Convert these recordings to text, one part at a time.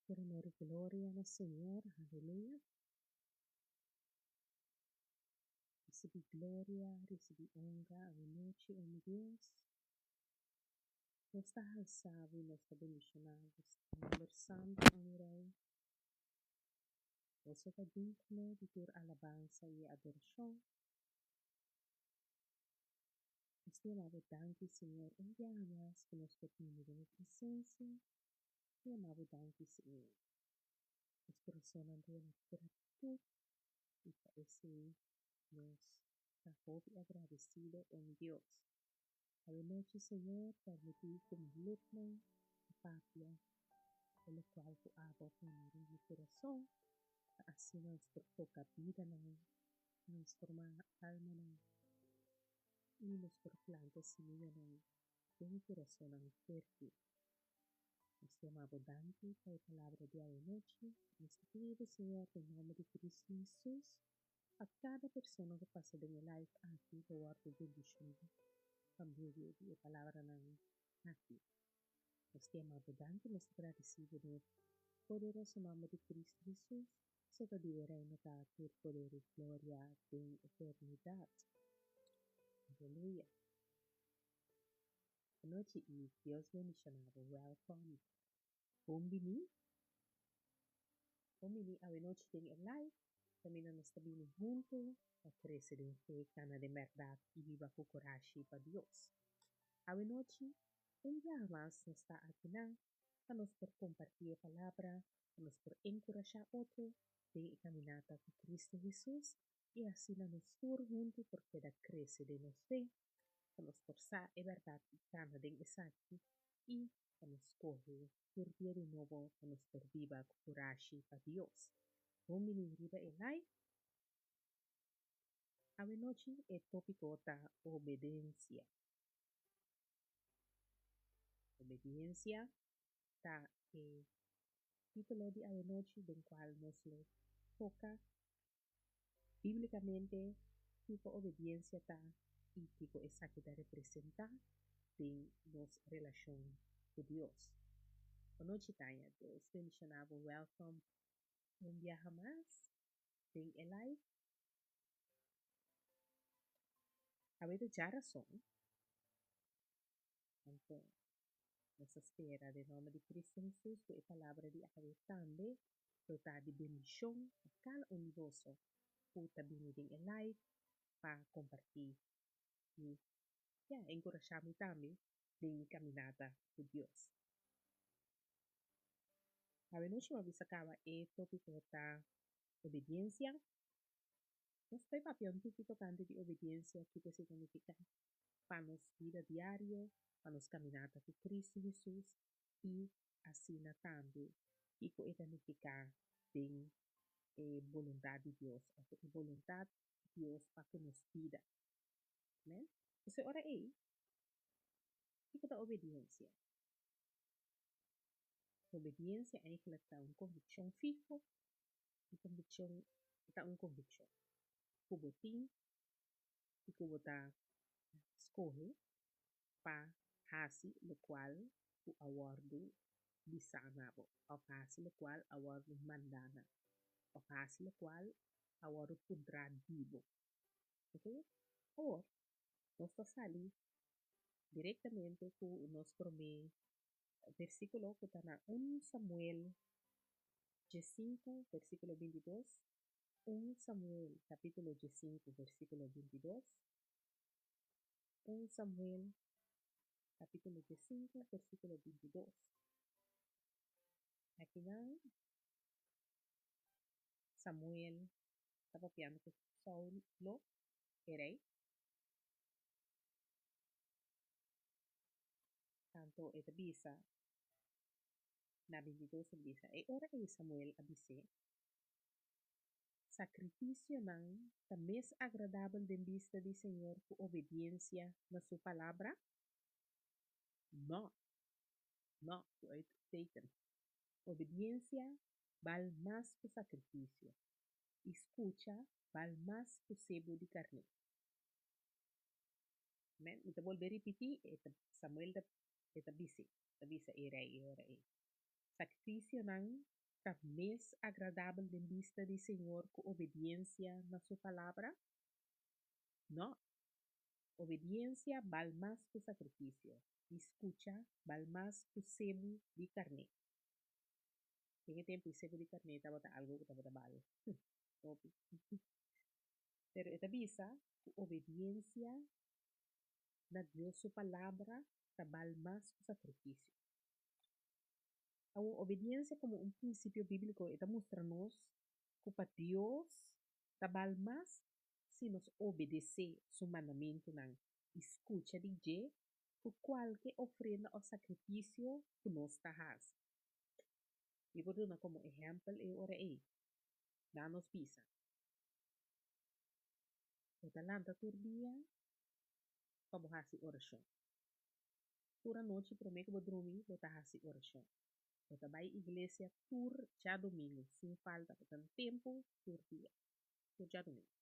Tur honor i gloria na Señor, aleluya. Recibi gloria, recibi honra awenochi, o mi Dios. Nos ta halsa bo i nos ta bendiciona bo nomber santo, o mi Rey. Boso ta digno di tur alabansa i adoracion. Nos ta yama bo danki, Señor, un biaha mas cu nos por bini den bo presencia. Ta yama bo danki, Señor. Nos corazonnan ta yena cu gratitud y pa esey nos ta hopi agradecido, o mi Dios. Awe nochi, Señor, permiti cu mi lipnan ta papia e locual cu abo a pone den mi corazon, pa asina nos por toca bidanan, transforma almanan y nos por planta simianan den curasonnan fértil. Nos ta yama bo danki pa e palabra di awe nochi. Nos ta pidi bo, Señor, den nomber di Cristo Jesus, pa kada persona ku pasa den e live aki lo wòrdu bendishoná pa medio di e palabranan aki. Nos ta yama bo danki, nos ta gradisí bo den e poderoso nòmber di Cristo Jesus, sota di e Reino ta tur poder i gloria den eternidat. Aleluya. Anochi i Dios bendishoná bo. Welcome. Bon bini. Bon bini awenochi den e live kaminda nos ta bini huntu pa krese den fe, kana den bèrdat i biba ku kurashi pa Dios. Awenochi, un biaha mas nos ta akinan pa nos por kompartí e palabra, pa nos por enkurashá otro den e kaminata ku Kristu Hesus i asina nos tur huntu por keda krese den nos fe, pa nos por sa e bèrdat i kana den esaki i pa nos skohe tur dia di nobo pa nos por biba ku kurashi pa Dios. Bon bini riba e live. Awenochi e tópiko ta obedensia. Obediensia ta e título di awenochi den kual nos lo toka bíblikamente kiko obediensia ta i kiko esaki ta representá den nos relashon ku Dios. Bonochi Tanya, Dios bendishoná bo. Welcome un biaha mas den e live. Awe ta djarason, anto nos ta spera den nòmber di Cristo Hesus ku e palabra di awe tambe lo ta di bendishon pa kada un di boso ku ta bini den e live pa kompartí i ya enkurashá mi tambe den mi kaminata ku Dios. Awe nochi mi a bisa kaba e tópiko ta obediensia. Nos ta papia un tiki tokante di obediensia, kiko esei ta nifiká pa nos bida diario, pa nos kaminata ku Kristu Hesus i asina tambe kiko e ta nifiká den e boluntat di Dios òf e boluntat di Dios pa ku nos bida. Amen. P'esei ora ei, kiko ta obediensia? Obediensia eigentlik ta un konvikshon fiho. Un konvikshon ta un konvikshon ku bo tin i ku bo ta skohe pa hasi lokual ku a wòrdu bisá na bo òf hasi lokual a wòrdu mandá na bo òf hasi lokual a wòrdu puntrá di bo. Oke? Awor, nos ta sali direktamente ku nos promé versíkulo ku ta na un Samuel diesinku, versíkulo bintidos, un Samuel kapítulo diesinku, versíkulo bintidos, un Samuel kapítulo diesinku, versíkulo bintidos. Akinan Samuel ta papiando ku Saulo, e rei. Tanto e ta bisa na bintidos e ta bisa, E ora ei Samuel a bis'é, Sakrifisionan ta mes agradabel den bista di señor ku obediensia na su palabra? Nò! Nò! Ku uitroepteken. Obediensia bal mas ku sakrifisio, i skucha bal mas ku sebu di karné. Amen. Mi ta bolbe ripití, e ta, Samuel ta, e ta bis'é, ta bisa e rei e ora ei, Sakrifisionan Ta mes agradabel den bista di Señor ku obediensia na Su palabra? No. Obediensia bal mas ku sakrifisio, i skucha bal mas ku sebu di karné. Den e tempu ei sebu di karné tabata algu ku tabata bal hopi. Pero e ta bisa ku obediensia na Dios su palabra ta bal mas ku sakrifisio. Awor, obediensia komo un prinsipio bíbliko e ta mustra nos ku pa Dios ta bal mas si nos obedesé su mandamentunan i skucha di dje ku kualke ofrenda òf sakrifisio ku nos ta hasi. Mi por duna komo ehèmpel e ora ei, Laga nos bisa, Bo ta lanta tur dia pa bo hasi orashon. Tur anochi promé ku bo drumi bo ta hasi orashon. Bo ta bai iglesia tur djadumingu sin falta. Bo ta na tempu tur dia, tur djadumingu.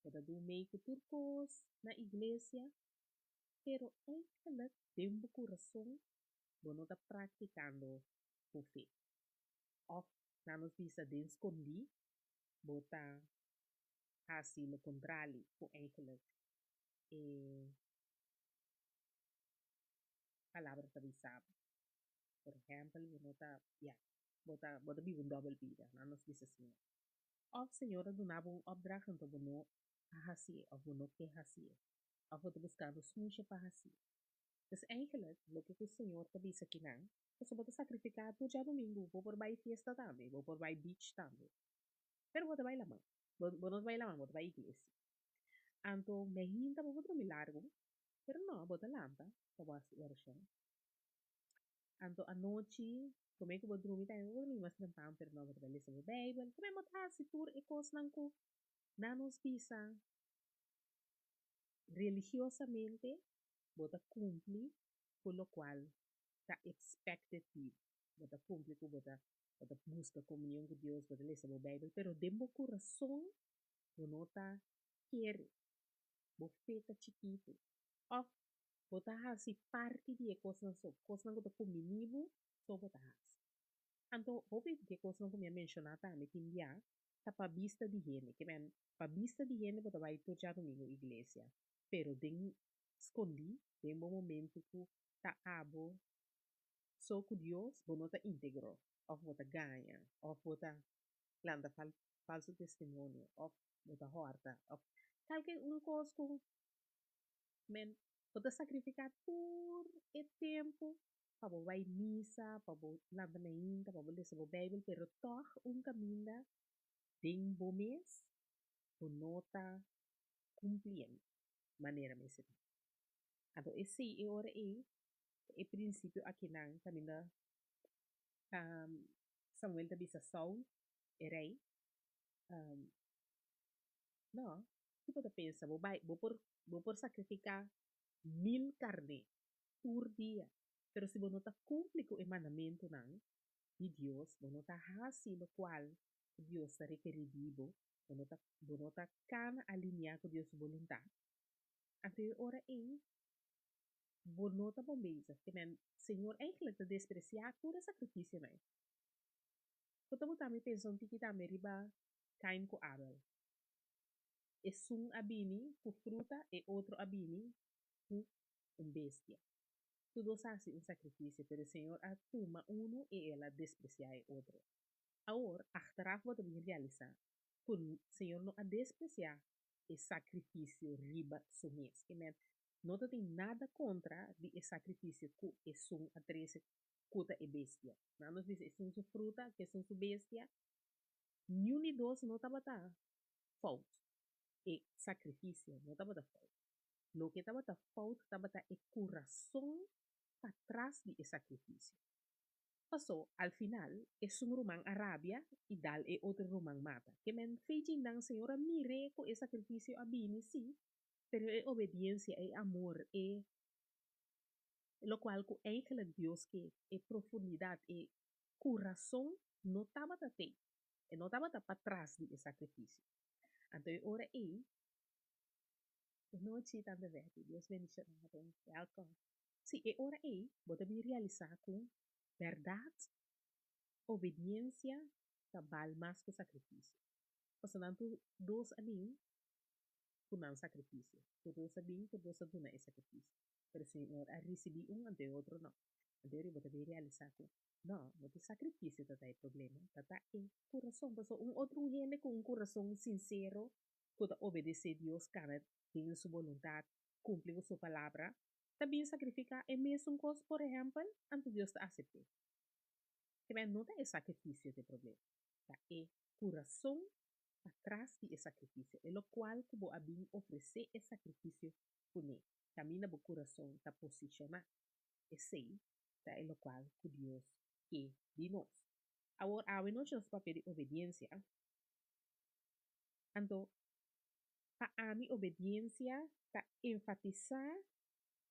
Bo ta dun mei ku tur kos na iglesia, pero eigenlijk den bo kurason bo no ta praktikando bo fe. Òf nan nos bisa den skondí bo ta hasi lo kontrali ku eigenlijk e palabra ta bisa bo. Por ehèmpel, bo no ta, ya, bo ta bo ta biba un dòbel bida, nan nos bisa asina. Òf Señor a duna bo un opdracht anto bo no a hasié òf bo no ke hasié, òf bo ta buskando smusha pa hasié. Dus eigenlijk, loke ku Señor ta bisa kinan, pasobra bo ta sakrifiká tur djadumingu, bo por bai fiesta tambe, bo por bai beach tambe, pero bo ta bai laman, bo bo no ta bai laman, bo ta bai iglesia. Anto mehinta bo por drumi largu, pero no, bo ta lanta pa bo hasi orashon. Anto anochi, promé ku bo drumi tambe bo por drumi mas trempan, pero no, bo ta bai lesa bo Beibel. Tambe bo ta hasi tur e kosnan ku nan nos bisa religiosamente bo ta kumpli ku lokual ta expected di bo. Bo ta kumpli ku bo ta bo ta buska komunion ku Dios, bo ta lesa bo Beibel, pero den bo kurason bo no ta kere, bo fe ta chikitu. Òf bo ta hasi parti di e kosnan so, kosnan ku ta kumbiní bo so bo ta hasi. Anto hopi di e kosnan ku mi a menshoná tambe tin bia ta pa bista di hende. Ke men, pa bista di hende bo ta bai tur djadumingu iglesia, pero den skondí, den bo momentu ku ta abo so ku Dios, bo no ta íntegro, òf bo ta gaña, òf bo ta lanta falsu testimonio, òf bo ta hòrta, òf kalke un kos ku men bo ta sakrifiká tur e tempu pa bo bai misa, pa bo lanta mainta, pa bo lesa bo Beibel, pero tòg un kaminda den bo mes bo no ta kumpliendo manera mester ta. Anto esei e ora ei ta e prinsipio akinan kaminda Samuel ta bisa Saul, e rei, No, ki bo ta pensa? Bo bai, bo por, bo por sakrifiká mil karné tur dia, pero si bo no ta kumpli ku e mandamentunan di Dios, bo no ta hasi lokual ku Dios ta rekerí di bo, bo no ta, bo no ta kana aliniá ku Dios su boluntat, anto e ora ei bo no ta bon bezig. Ke men, Señor eigentlik ta despresiá tur e sakrifisionan ei. Bo ta bota mi pensa un tiki tambe riba Kain ku Abel. Esun a bini ku fruta, e otro a bini ku un bestia. Tur dos a hasi un sakrifisio, pero e Señor a tuma unu i el a despresiá e otro. Awor, achteraf bo ta bin realisá ku Señor no a despresiá e sakrifisio riba su mes. Ke men, no ta tin nada kontra di e sakrifisio ku esun a trese ku ta e bestia. Nan nos bisa esun su fruta, ku esun su bestia, niun di dos no tabata fout. E sakrifisio no tabata fout. Loke tabata fout tabata e kurason patras di e sakrifisio. Pasó, al final, esun ruman a rabia i dal e otro ruman mata. Ke men feijinnan Señor a mir'é ku e sakrifisio a bini, sí, pero e obediensia, e amor, e lokual ku eigenlijk Dios ke, e profundidat, e kurason no tabata tei. E no tabata patras di e sakrifisio. Anto e ora ei, e nochi, Tante Betty, Dios bendishoná bo. Welkom. Sí, e ora ei bo ta bin realisá ku bèrdat Obediensia ta bal mas ku sakrifisio. Pasobra nan tur dos a bin ku nan sakrifisio. Tur dos a bin, tur dos a duna e sakrifisio. Pero Señor a risibí un, anto e otro no. Anto ora bo ta bin realisá ku no, no ta e sakrifisio ta ta e problema, ta ta e kurason. Pasobra un otro un hende ku un kurason sinsero, ku ta obedesé Dios, kana den su boluntat, kumpli ku su palabra, ta bin sakrifiká e mesun kos, por ehèmpel, anto Dios ta asept'é. Te no ta e sakrifisio ta e problema, ta e kurason patras di e sakrifisio, e lokual ku bo a bin ofresé e sakrifisio kuné, kaminda bo kurason ta posishoná. Esei ta e lokual ku Dios ke di nos. Awor, awe nochi nos papia di obediensia. Anto, pa ami obediensia ta enfatisá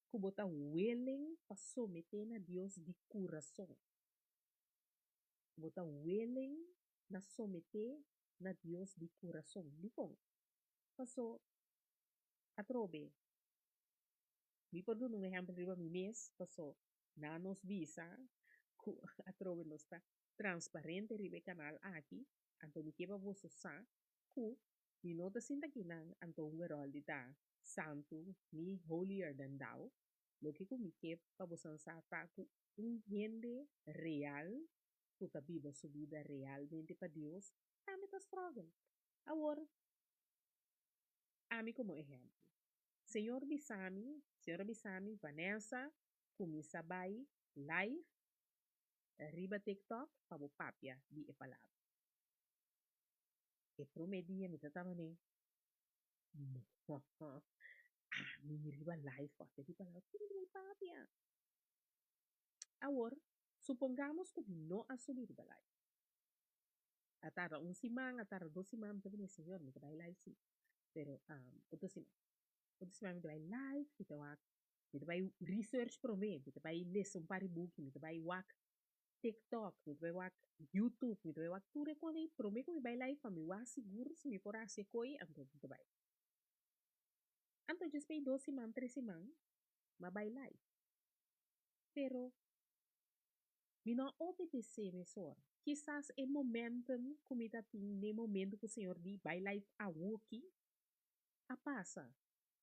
ku bo ta willing pa someté na Dios di kurason. Bo ta willing na someté na Dios di kurason. Dikon? Paso, atrobe, mi por duna un ehèmpel riba mi mes, paso na nos bisa ku atrobe nos ta transparente riba e kanal aki, anto mi ke pa boso sa ku mi no ta sinta kinan anto un weròl di ta santu ni holier than thou. Loke ku mi ke pa bosan sa ta ku un hende real ku ta biba su bida realmente pa Dios tambe ta struggle. Awor, ami komo ehèmpel. Señor bisa mi, Señor a bisa mi, Vanessa, kuminsá bai live riba TikTok pa bo papia di e palabra. E promé dia mi ta tabane, Ami riba live papia di palabra, kiko mi ta bai papia? Awor, supongamos ku mi no a subi riba live. A tarda un siman, a tarda dos siman, mi ta bini, Señor, mi ta bai live si. Pero otro siman, otro siman mi ta bai live, mi ta wak, mi ta bai research promé, mi ta bai lesa un par di buki, mi ta bai wak TikTok, mi ta bai wak YouTube, mi ta bai wak tur e kos ei promé ku mi bai live pa mi wak sigur si mi por hasi e koi, anto mi ta bai. Anto djes pei dos siman, tres siman, mi a bai live. Pero mi no a obedesé mesora. Kisas e momentum ku mi ta tin n'e momento ku Señor di bai live awoki a pasa.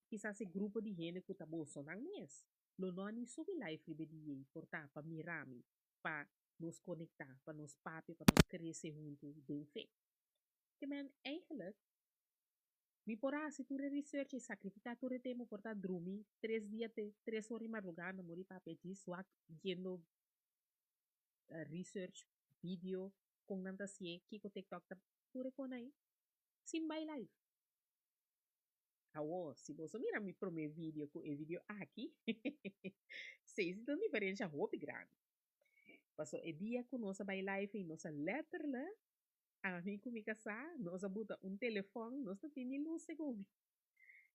Kisas e grupo di hende ku ta bosonan mes lo no a ni subi live riba e dia ei por ta pa mira mi, pa nos konektá, pa nos papia, pa nos krese huntu den fe. Ke men eigenlijk Mi por a hasi tur e research i sakrifiká tur e tempu por ta drumi tres dia te tres ora di madrugá na muri papia djis wak yendo research video kon nan ta hasié kiko tiktok ta tur e kon ai sin bai live. Awor si boso mira mi promé video ku e video aki esei si ta un diferensha hopi grandi paso e dia ku nos a bai live ei nos a letterlijk Ami ku mi kasá, nos a buta un telefòn, nos no tin ni lus segun mi.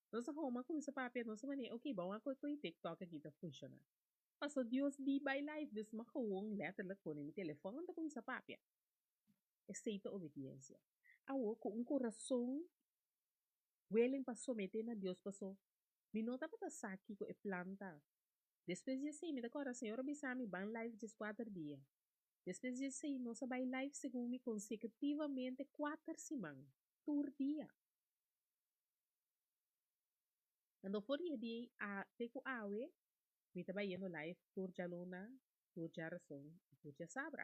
Nos a homa kuminsá papia, nos a manera, ok, bon a koe koe TikTok aki ta funshoná. Paso Dios di bai live, dus m'a gewoon letterlijk pone mi telefòn anto kuminsá papia. Esei ta obediensia. Awor, ku un kurason willing pa someté na Dios paso mi no tabata sa kiko e plan ta. Despues di esei mi ta kòrda Señor a bisa mi ban live dieskuater dia. Despues di esei nos a bai live segun mi konsekutivamente kuater siman, tur dia. Anto for di e dia ei a te ku awe mi ta bai yendo live tur djaluna, tur djarason i tur djasabra.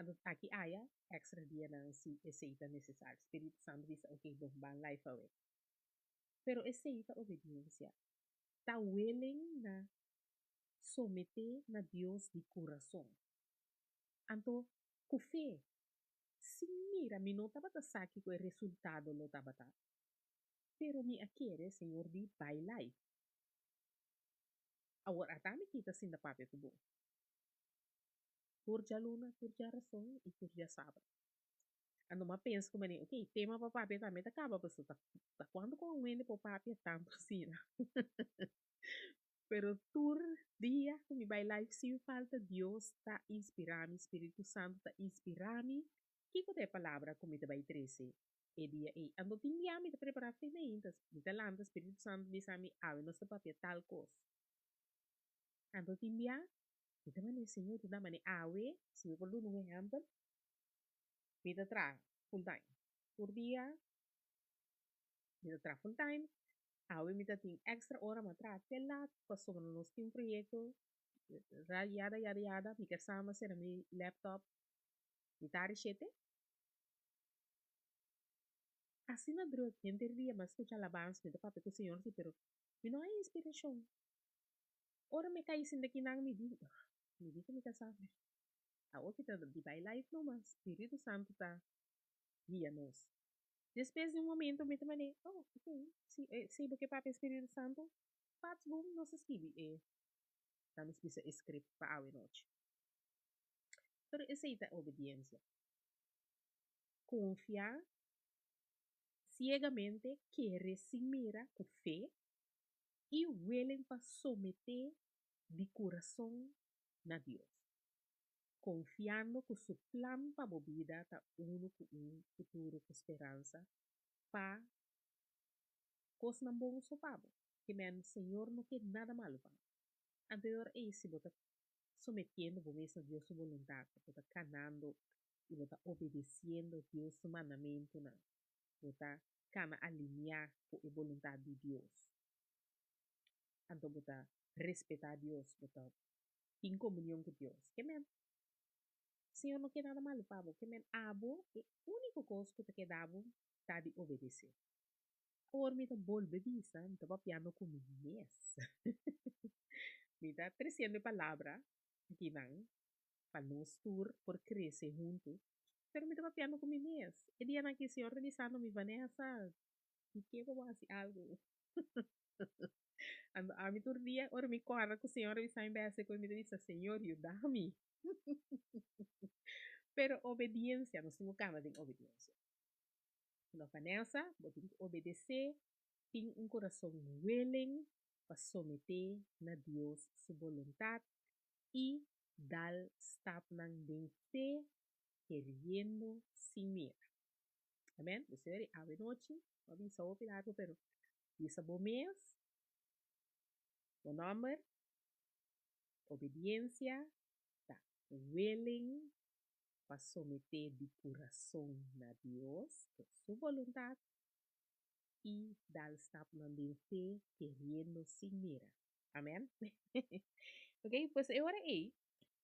Anto aki aya extra dianan si esei ta nesesario. Spiritu Santu bisa ok bon ban live awe. Pero esei ta obediensia. Ta willing na someté na Dios di kurason. Anto, ku fe, sin mira, mi no tabata sa kiko e resultado lo tabata, pero mi a kere Señor di bai live. Awor ata mi kita sinta papia ku bo. Tur djaluna, tur djarason i tur djasabra. Anto mi a pensa ku manera, ok, tema pa papia tambe ta kaba, pasobra ta kuantu ku un hende por papia tantu asina? Pero tur dia ku mi bai live sin falta Dios ta inspirá mi, Spiritu Santu ta inspirá mi kiko ta e palabra ku mi ta bai trese e dia ei. Anto tin bia mi ta prepará fe mainta, mi ta lanta Spiritu Santu bisa mi awe nos ta papia tal kos. Anto tin bia Mi ta manda e Señor yuda mane awe, si mi por duna un ehèmpel, mi ta traha full time. Tur dia mi ta traha full time, awe mi ta tin extra ora mi a traha te lat pasobra nos tin un proyekto yada yada yada, mi ker sa mi a sera mi laptop mitad di shete. Asina druk henter dia mi a skucha alabansa, mi ta papia ku Señor si pero mi no hay inspirashon. Ora mi kai sinta kinan mi di, mi di ku mi ta sa awor ki ta di bai live numa, Spiritu Santu ta guia nos. Despues di un momento mi ta mane, oh ok, si si bo ke papia Spiritu Santu, pats bum nos a skibi e, nan nos bisa e script pa awe nochi. Pero esei ta obediencia. Konfia siegamente, kere sin mira, ku fe, i willing pa someté di kurason na Dios, konfiando ku su plan pa bo bida ta unu ku un futuro ku speransa pa kosnan bon so pa bo. Ke men, Señor no ke nada malu pa bo. Anto ei si bo ta sometiendo bo mes na Dios su boluntat, bo ta kanando i bo ta obedesiendo Dios su mandamentunan, bo ta kana aliniá ku e boluntat di Dios. Anto bo ta respetá Dios, bo ta tin komunion ku Dios. Ke men, Señor no ke nada malu pa bo. Ke men, abo e úniko kos ku ta keda bo ta di obedesé. Awor mi ta bolbe bisa, mi ta papiando ku mi mes. Mi ta tresiendo e palabra akinan pa nos tur por krese huntu, pero mi ta papiando ku mi mes. E dianan aki Señor ta bisando mi, Vanessa, di ke bo bo hasi algu? Anto ami tur dia ora mi kòrda ku Señor a bisa mi bèstia ku mi ta bisa, Señor yuda mi. Pero obediensia, nos tin ku kaba den obediensia. No Vanessa, bo tin ku obedesé, tin un kurason willing pa someté na Dios su boluntat i dal stapnan den fe, keriendo sin mira. Amen. Bo seri awe nochi, bo a bisa hopi largu pero bisa bo mes, bo nomber, obediencia ta willing pa somete di curason na Dios cu su boluntad y dal stapnan den fe keriendo sin mira. Amen. Ok, pues e ora ey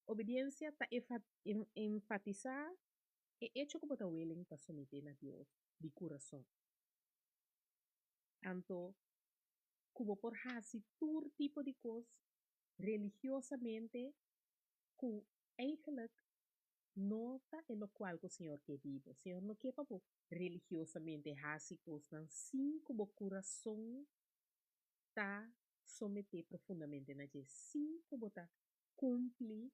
obediencia ta enfatisa E echo ku bo ta willing pa someté na Dios di kurason, anto ku bo por hasi tur tipo di kos religiosamente ku eigentlik no ta e lokual ku Señor ke di bo. Señor no ke pa bo religiosamente hasi kosnan sin ku bo kurason ta someté profundamente na dje, sin ku bo ta kumpli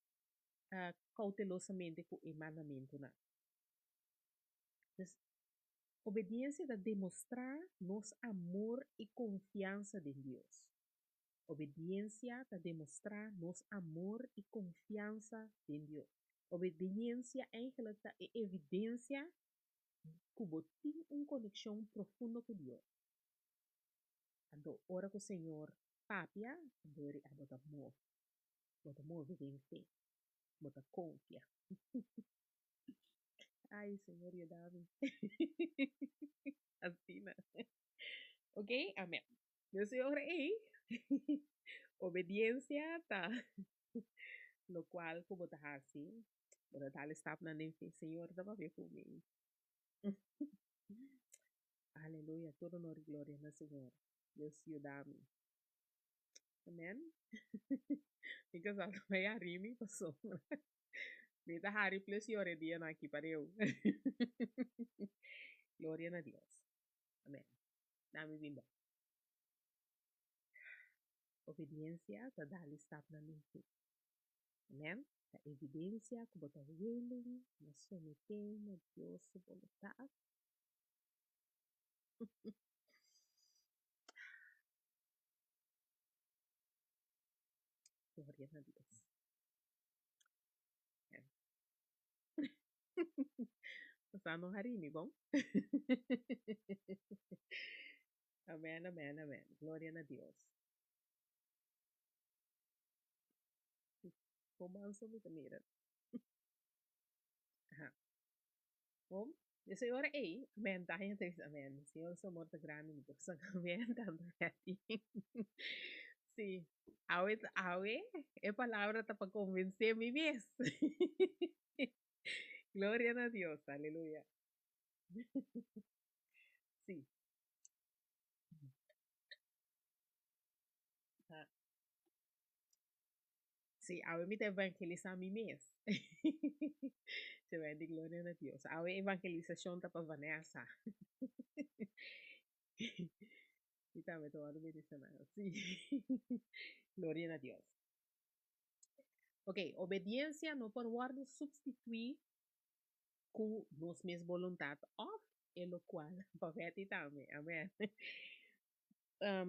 koutelosamente ku e mandamentunan. Dus, obediensia ta demostrá nos amor i konfiansa den Dios. Obediensia ta demostrá nos amor i konfiansa den Dios. Obediensia eigenlijk ta e evidensia ku bo tin un konekshon profundo ku Dios. Anto ora ku Señor papia, dor abo ta move. Bo ta move den fe. Bo ta konfia. Ay, Señor, yuda mi. Asina. Ok, amen. Dus e ora ei, obediencia ta locual cu bo ta haci. Bo ta dal e stapnan den fe. Señor ta papia cu mi. Aleluya. Tur honor y gloria na Señor. Dios yuda mi. Amen. Mi casá ta bai hari mi pasobra mi ta hari plus yora e dianan aki pareu. Gloria na Dios. Amen. Dami bin bek. Obediencia ta dal e stapnan den fe. Amen. Ta evidencia cu bo ta willing na somete na Dios su boluntad. Gloria na Dios. Pasá no hari mi, bon? Amen, amen, amen. Gloria na Dios. Bo manso mi ta mira. Aha. Bon, dus e ora ei, amen, Tanya ta bisa amen. Señor su amor ta grandi, mi por san amen tanto Betty. Sí, awe, awe e palabra ta pa konvensé mi mes. Gloria na Dios, aleluya. Sí. Ah. Sí, awe mi ta evangelisá mi mes. Se bai di gloria na Dios. Awe evangelisashon ta pa Vanessa. Mi tambe ta wòrdu bendishoná. Sí. Gloria na Dios. Ok, obediensia no por wòrdu supstituí ku nos mes boluntat òf e lokual pa Betty tambe. Amèn.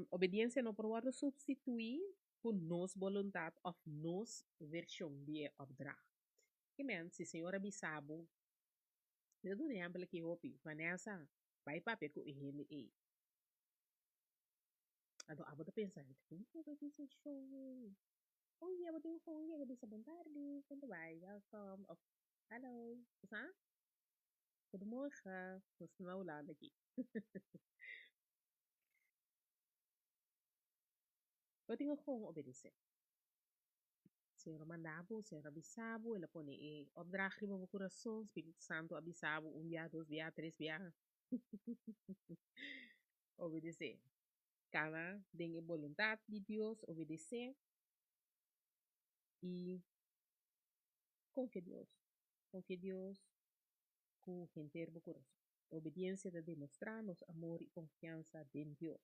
Obediensia no por wòrdu supstituí ku nos boluntat òf nos vershon di e opdracht. Ki men, si Señor a bisa bo, mi ta duna ehèmpel aki hopi, Vanessa, bai papia ku e hende ei. Anto abo ta pensa, kon ku bai bisa e shon ei? Oye, abo tin un fon yega bisa bon tardi, kon ta bai, wèlkòm, òf hallo, sa? Goedemorgen, nos ta na Hulanda aki. Bo tin gewoon obedesé. Señor a manda bo, Señor a bisa bo, El a pone e opdracht riba bo kurason, Spiritu Santu a bisa bo un bia, dos bia, tres bia. Obedesé. Kana den e boluntat di Dios, obedesé i konfia Dios. Konfia Dios ku henter bo kurason. Obediensia ta demostrá nos amor i konfiansa den Dios.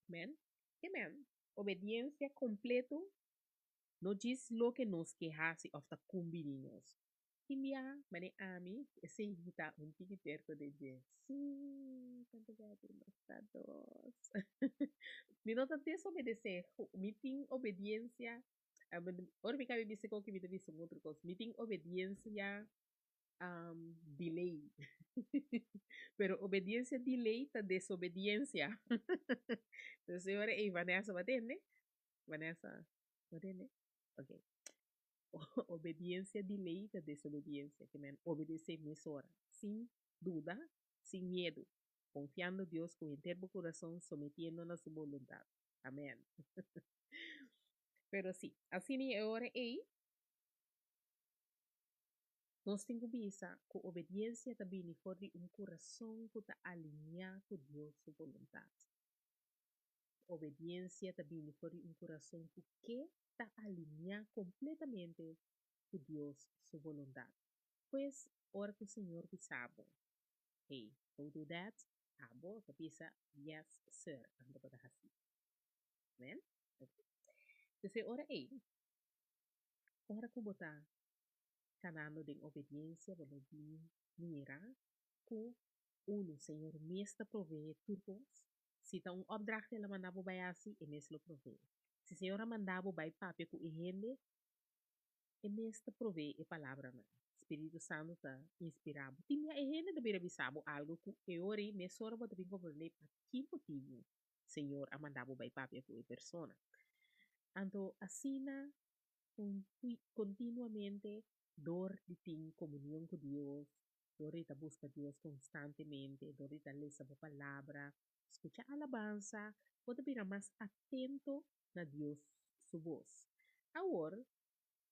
Amen. Amen. Obediencia completo no djis loke nos ke hasi of ta cumbini nos. Tin bia, mane ami, esey ta un tiki terco den dje. Sí, tanto Betty, nos ta dos. Mi no ta desobedece, mi tin obediencia, ora mi cabe bisa koki mi ta bisa un otro cos, mi tin obediencia di ley. Pero obediencia di ley ta desobediencia. Entonces e ora ey Vanessa bo a tende? Vanessa, bo a tende? Ok. Obediencia di ley ta desobediencia. Ke men obedece mesora, sin duda, sin miedu, confiando Dios cu henter bo curason, sometiendo na su boluntad. Amen. Pero si, asina e ora ey. Nos tin ku bisa ku obediensia ta bini for di un kurason ku ta aliniá ku Dios su boluntat. Obediensia ta bini for di un kurason ku ke ta aliniá kompletamente ku Dios su boluntat. Pues, ora ku Señor bisa bo, Hey, go do that, abo ta bisa, Yes, sir, anto bo ta hasi. Amen? Ok. Pues e ora ei, ora ku bo ta Kanando den obediencia bo lo bin mira ku unu Señor mes ta provee tur kos. Si ta un opdracht El a manda bo bai hasi, E mes lo provee. Si Señor a manda bo bai papia ku e hende, E mes ta provee e palabranan. Spiritu Santu ta inspira bo. Tin bia e hende ta bira bisa bo algu ku e ora ei mesora bo ta bin komprende pa ki motibu Señor a manda bo bai papia ku e persona. Anto asina Kontinuamente dor di tin komunion ku Dios, dor di ta buska Dios konstantemente, dor di ta lesa bo Palabra, skucha alabansa, bo ta bira mas atento na Dios su bos. Awor,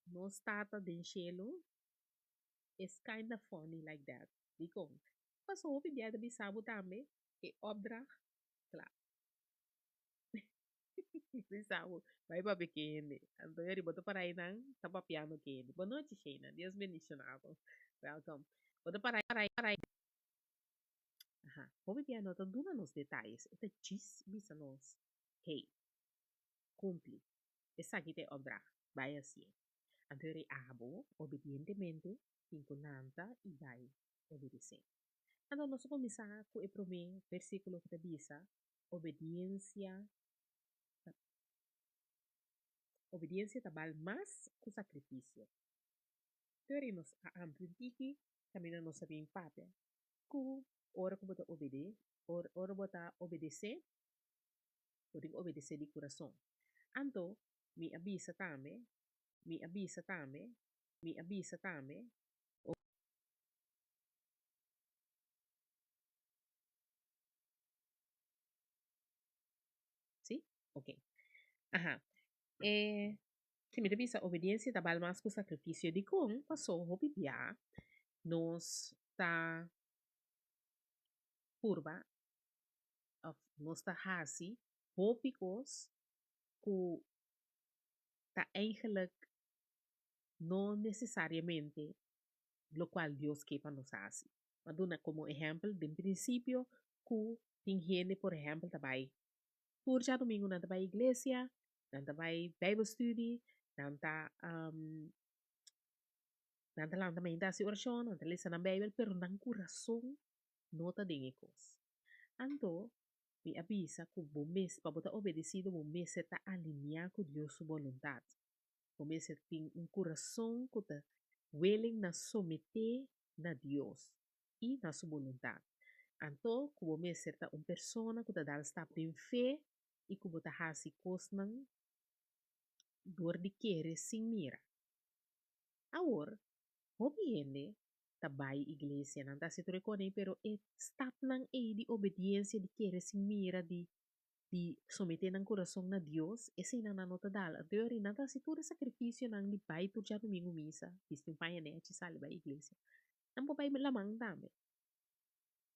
nos Tata den shelu is kinda funny like that. Dikon? Pasobra hopi bia e ta bisa bo tambe e opdracht kla. Bisa bo, bai papia ku hende. Anto yori bo ta para einan ta papiando ku hende. Bon nochi Sheina, Dios bendiciona bo. Welcome. Bo ta para para Aha, hopi bia no ta duna nos detayes, e ta djis bisa nos, hey, cumpli, esaki ta e opdracht, bai hacié. Anto yori abo obedientemente tin cu lanta y bai obedecé. Anto nos a cuminsa cu e prome versiculo cu ta bisa, Obediencia ta Obediencia ta bal mas ku sakrifisio. Tori nos a amplia un tiki kaminda nos a bin papia ku ora ku bo ta obede ora bo ta obedesé bo tin ku obedesé di kurason. Anto mi a bisa tambe. Mi a bisa tambe, mi a bisa tambe. Sí? Ok. Aha. E, si mi ta bisa obediencia ta bal mas ku sakrifisio. Dikon? Pasó hopi bia nos ta purba òf nos ta hasi hopi kos ku ta eigenlijk no nesesariamente lokual Dios ke pa nos hasi. Mi a duna komo ehèmpel den prinsipio ku tin hende por ehèmpel ta bai tur djadumingu nan ta bai iglesia, nan ta bai bijbelstudie, nan ta nan ta lanta mainta hasi orashon, nan ta lesa nan bijbel, pero nan kurason no ta den e kos. Anto mi a bisa ku bo mes pa bo ta obedesido bo mester ta alineá ku Dios su boluntat. Bo mester tin un kurason ku ta willing na someté na Dios i na su boluntat. Anto ku bo mester ta un persona ku ta dal stap den fe i ku bo ta hasi kosnan dor di kere sin mira. Awor, hopi hende ta bai iglesia, nan ta hasi tur e kos ei, pero e stapnan ei di obediensia, di kere sin mira, di di someté nan kurason na Dios, eseinan nan no ta dal. Anto e ora nan ta hasi tur e sakrifisionan di bai tur djadumingu misa, bisti un paña nechi, sali bai iglesia. Nan por bai laman tambe.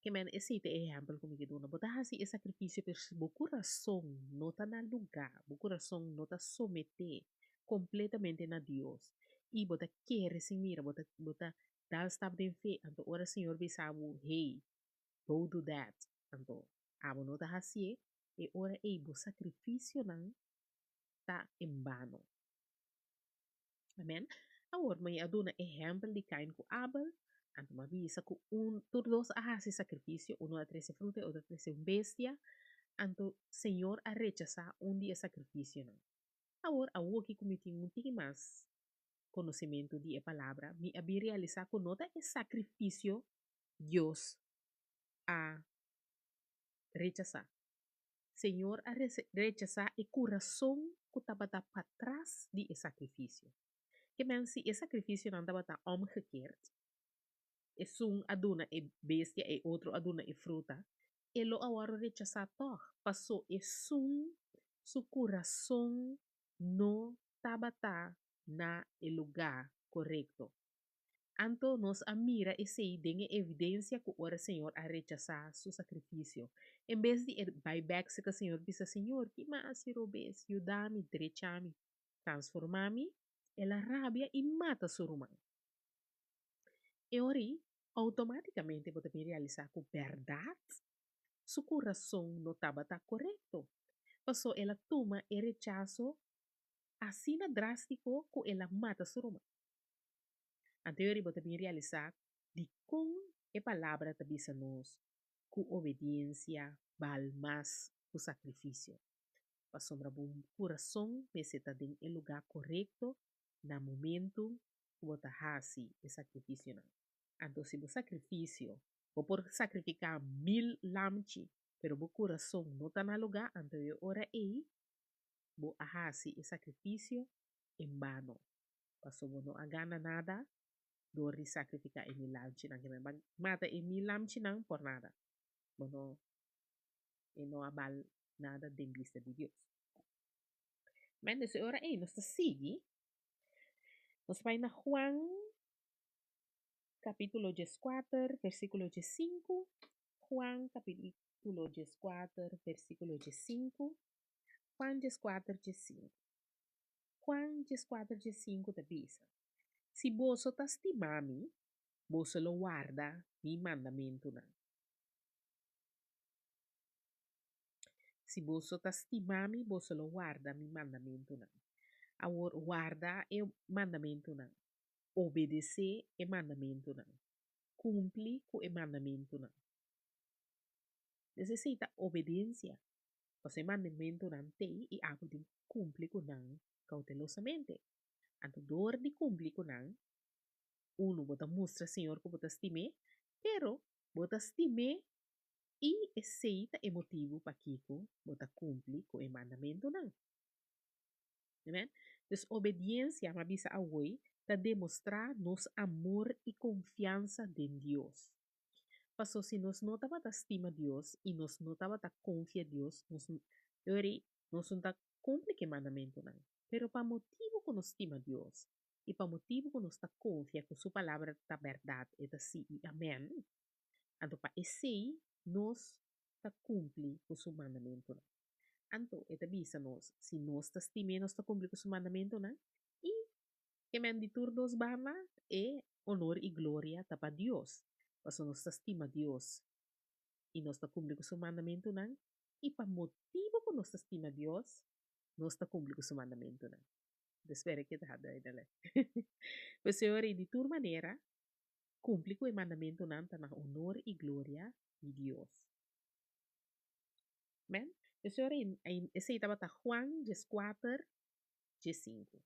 Ke men esei ta e ehèmpel ku mi ke duna. Bo ta hasi e sakrifisio pero si bo kurason no ta na lugá, bo kurason no ta someté kompletamente na Dios i bo ta kere sin mira, bo ta bo ta dal stap den fe, anto ora Señor bisa bo, hey, go do that, anto abo no ta hasié, e ora ei bo sakrifisionan ta en bano. Amen. Awor mi a duna ehèmpel di Kain ku Abel, anto mi a bisa ku un tur dos a hasi sakrifisio, unu a trese fruta e otro a trese un bestia, anto Señor a rechasá un di e sakrifisionan. Awor, awoki ku mi tin un tiki mas konosementu di e palabra, mi a bin realisá ku no ta e sakrifisio Dios a rechasá. Señor a rechasá e kurason ku tabata patras di e sakrifisio. Ke men si e sakrifisionan tabata omgekeerd, esun a duna e bestia e otro a duna e fruta, e lo a wòrdu rechasá tòg, pasó esun su kurason no tabata na e lugá korekto. Anto nos a mira esei den e evidensia ku ora Señor a rechasá su sakrifisio. En bes di e bai bèk serka Señor bisa, Señor, ki mi a hasi robes? Yuda mi, drecha mi, transformá mi, el a rabia i mata su ruman. E ora ei, outomátikamente bo ta bin realisá ku bèrdat su kurason no tabata korekto, pasó el a tuma e rechaso asina drástiko ku el a mata su ruman. Anto e ora bo ta bin realisá dikon e Palabra ta bisa nos ku obediensia bal mas ku sakrifisio. Pasobra bo kurason mester ta den e lugá korekto na momentu ku bo ta hasi e sakrifisionan. Anto si bo sakrifisio, bo por sakrifiká mil lamchi, pero bo kurason no ta na lugá, anto e ora ei bo a hasi e sakrifisio en bano. Paso bo no a gana nada dor di sacrifica e mil lamchinan. Ke men ba mata e mil lamchinan por nada. Bo no, e no a bal nada den bista di Dios. Men dus e ora ei nos ta sigui, nos ta bai na Juan capítulo dieskuater versículo diesinku. Juan capítulo dieskuater versículo diesinku. Juan dieskuater diesinku. Juan dieskuater diesinku ta bisa, Si boso ta stima mi, boso lo warda mi mandamentunan. Si boso ta stima mi, boso lo warda mi mandamentunan. Awor, warda e mandamentunan, obedesé e mandamentunan, kumpli ku e mandamentunan. Des esei ta obedensia. Pasobra e mandamentunan t'ei i abo tin ku kumpli ku nan koutelosamente. Anto dor di kumpli ku nan, unu, bo ta mustra Señor ku bo ta stim'é, pero bo ta stim'é i esei ta e motibu pakiko bo ta kumpli ku e mandamentunan. Amen. Dus obediensia, m'a bisa awor, ta demostrá nos amor i konfiansa den Dios. Paso si nos no tabata stima Dios i nos no tabata konfia Dios, nos nos no ta kumpli ku e mandamentunan. Pero pa motibu ku nos stima Dios i pa motibu ku nos ta konfia ku su palabra ta bèrdat, e ta sí i amèn, anto pa esei nos ta kumpli ku su mandamentunan. Anto e ta bisa nos, si nos ta stim'é nos ta kumpli ku su mandamentunan, i ke men di tur dos banda e honor i gloria ta pa Dios, pasobra nos ta stima Dios i nos ta kumpli ku su mandamentunan, i pa motibu ku nos ta stima Dios, nos ta kumpli ku su mandamentunan. Mi ta spera ke ta duidelijk. Pues Señor, i di tur manera, kumpli ku e mandamentunan ta na honor i gloria di Dios. Amen. Pues Señor, esei tabata Juan dieskuater, diesinku.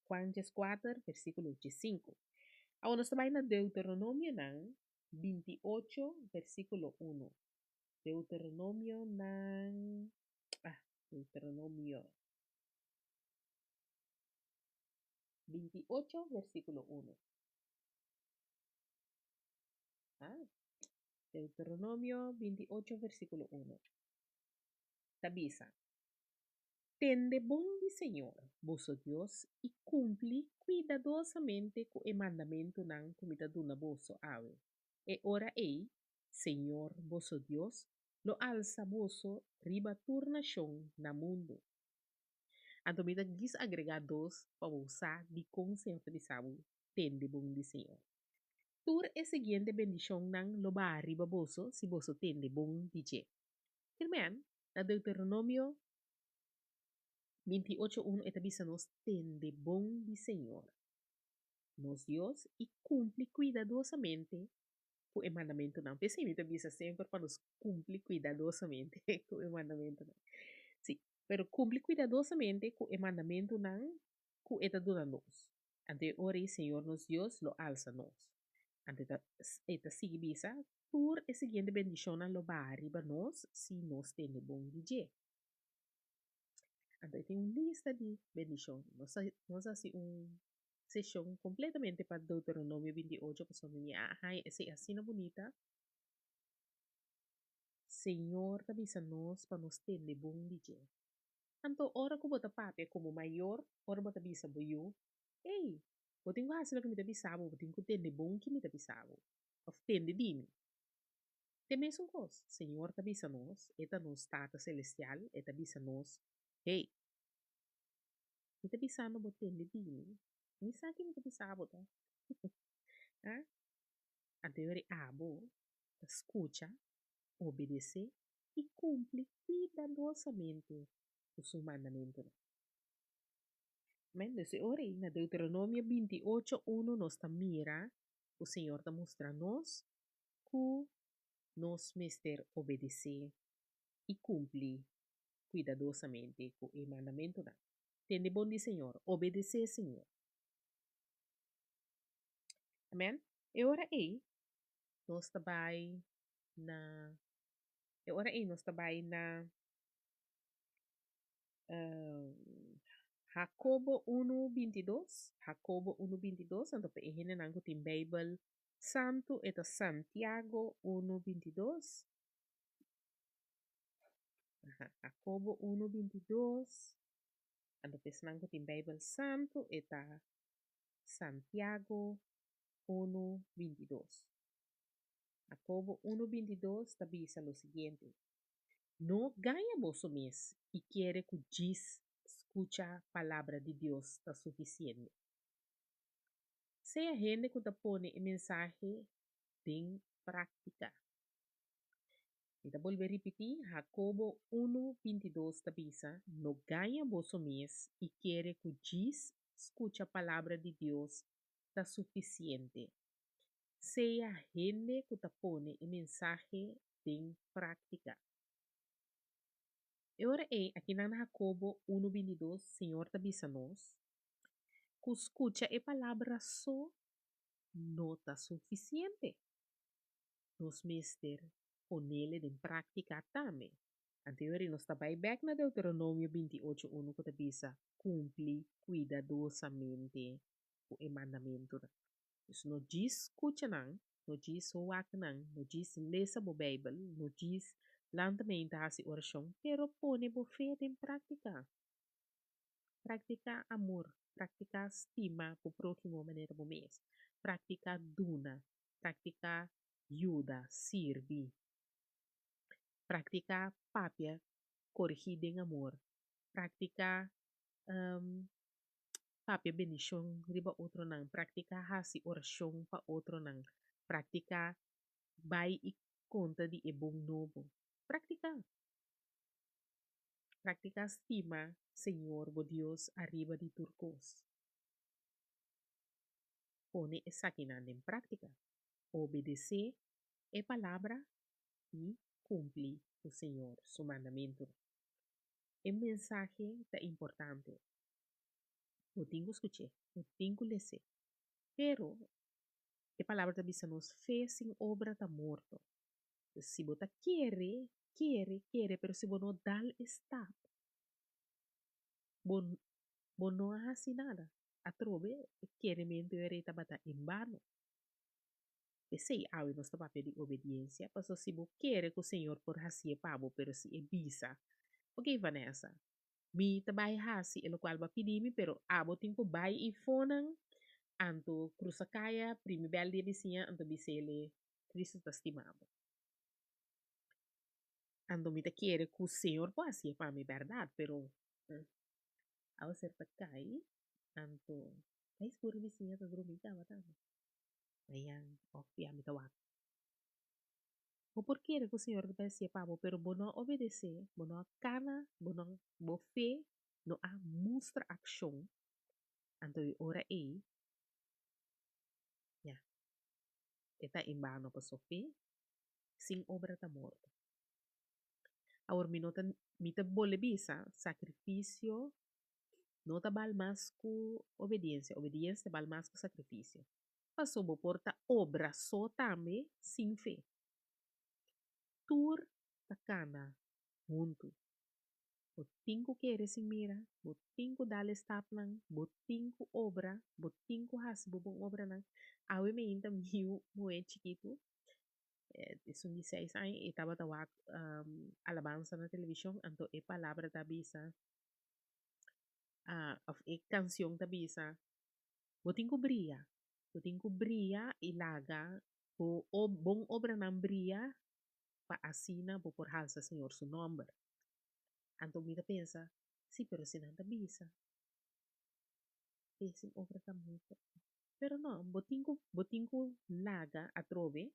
Juan dieskuater, versíkulo diesinku. Awor nos ta bai na Deuteronomionan bintiocho, versíkulo unu. Deuteronomionan, ah, Deuteronomio 28, versíkulo 1. Ah, Deuteronomio 28, versíkulo 1. Ta bisa, Tende bon di Señor, boso Dios, i kumpli kuidadosamente ku e mandamentunan ku mi ta duna boso awe. E ora ei, Señor, boso Dios, lo alsa boso riba tur nashon na mundu. Anto mi ta gis agregá dos pa bo sa dikon Señor ta bisa bo tende bon di Señor. Tur e siguiente bendishonnan lo baha riba boso si boso tende bon di dje. Herman, na Deuteronomio 28 unu e ta bisa nos tende bon di Señor, nos Dios, i kumpli kuidadosamente ku e mandamentunan. P'esei mi ta bisa semper pa nos kumpli kuidadosamente ku e mandamentunan. Sí, pero kumpli kuidadosamente ku e mandamentunan ku e ta duna nos. Anto e ora ei Señor nos Dios lo alsa nos. Anto e ta e ta sigui bisa, Tur e siguiente bendishonnan lo baha riba nos si nos tene bon di dje. Anto e tin un lista di bendishon. Nos a nos a hasi un seshon kompletamente pa Deuteronomio 28 pasobra mi a haña esei asina bunita. Señor ta bisa nos pa nos tende bon di dje. Anto ora ku bo ta papia komo mayor, ora bo ta bisa bo yu, Ey, bo tin ku hasi loke mi ta bisa bo, bo tin ku tende bon ki mi ta bisa bo, òf tende di mi. Te mesun kos, Señor ta bisa nos, E ta nos Tata Selestial, E ta bisa nos, Hey, Mi ta bisando bo tende di mi. Mi sa ki mi ta bisa bo ta. Ha? Anto e ora abo ta skucha, obedesé i kumpli kuidadosamente ku su mandamentunan. Amèn. Dus e ora ei na Deuteronomio 28, unu nos ta mira ku Señor ta mustra nos ku nos mester obedesé i kumpli kuidadosamente ku e mandamentunan. Tende bon di Señor, obedesé Señor. Amèn. E ora ei nos ta bai na e ora ei nos ta bai na Hakobo unu bintidos, Hakobo unu bintidos, anto pa e hendenan ku tin Beibel Santu e ta Santiago unu bintidos. Aha, Hakobo unu bintidos, anto pa esnan ku tin Beibel Santu e ta Santiago unu bintidos. Hakobo unu bintidos ta bisa lo siguiente, No gaña boso mes i kere ku djis skucha Palabra di Dios ta sufisiente. Sea hende ku ta pone e mensahe den práktika. Mi ta bolbe ripití, Hakobo unu bintidos ta bisa, No gaña boso mes i kere ku djis skucha Palabra di Dios ta sufisiente. Sea hende ku ta pone e mensahe den práktika. E ora ei, akinan na Hakobo unu bintidos, Señor ta bisa nos ku skucha e palabra so no ta sufisiente. Nos mester ponele den práktika tambe. Anto e ora ei nos ta bai bèk na Deuteronomio 28 unu ku ta bisa. Kumpli kuidadosamente ku e mandamentunan. Dus no djis skucha nan, no djis wak nan, no djis lesa bo Beibel, no djis lanta meinta hasi orashon, pero pone bo fe den práktika. Praktiká amor, praktiká stima bo próhimo manera bo mes, praktiká duna, praktiká yuda, sirbi, praktiká papia korigí den amor, praktiká papia bendishon riba otronan, praktiká hasi orashon pa otronan, praktiká bai i konta di e bon nobo. Praktiká. Praktiká stima Señor bo Dios ariba di tur kos. Pone esakinan den práktika. Obedesé e palabra i kumpli ku Señor su mandamentunan. E mensahe ta importante. Bo tin ku skuch'é, bo tin ku les'é. Pero, e palabra ta bisa nos, fe sin obra ta morto. Pues si bo ta kere, kere, kere, pero si bo no dal e stap, bo, bo no a hasi nada. Atrobe, e kerementu e rei tabata en bano. P'esei awe nos ta papia di obediensia, pasobra si bo kere ku Señor por hasié pa bo, pero si e bisa, Ok Vanessa, mi ta bai hasi e lokual bo a pidi mi, pero abo tin ku bai i fonan, anto krusa kaya, primi bèl di e bisiña, anto bis'ele, Cristo ta stima bo. Anto mi ta kere ku Señor por hasié pa mi bèrdat, pero abo ser ta kai, anto bai sigur e bisiña ta drumi kaba tambe. Mañan of ya mi ta wak. Bo por kere ku Señor ta bai hasié pa bo, pero bo no a obedesé, bo no a kana, bo no, bo fe no a mustra akshon, anto e ora ei, ya, e ta en bano paso fe sin obra ta morto. Awor mi no ta, mi ta bole bisa sakrifisio no ta bal mas ku obediensia, obediensia ta bal mas ku sakrifisio. Paso bo por ta obra so tambe sin fe. Tur ta kana huntu. Bo tin ku kere sin mira, bo tin ku dal e stapnan, bo tin ku obra, bo tin ku hasi bo bon obranan. Awe mi ainda mi yu muhé chikitu, esun di seis aña, e tabata wak alabansa na televishon, anto e palabra ta bisa, òf e kanshon ta bisa, Bo tin ku bria, bo tin ku bria i laga bo bon obranan bria pa asina bo por halsa Señor su nòmber. Anto mi ta pensa, Sí, pero si nan ta bisa, fe sin obra ta morto. Pero no, bo tin ku, bo tin ku laga atrobe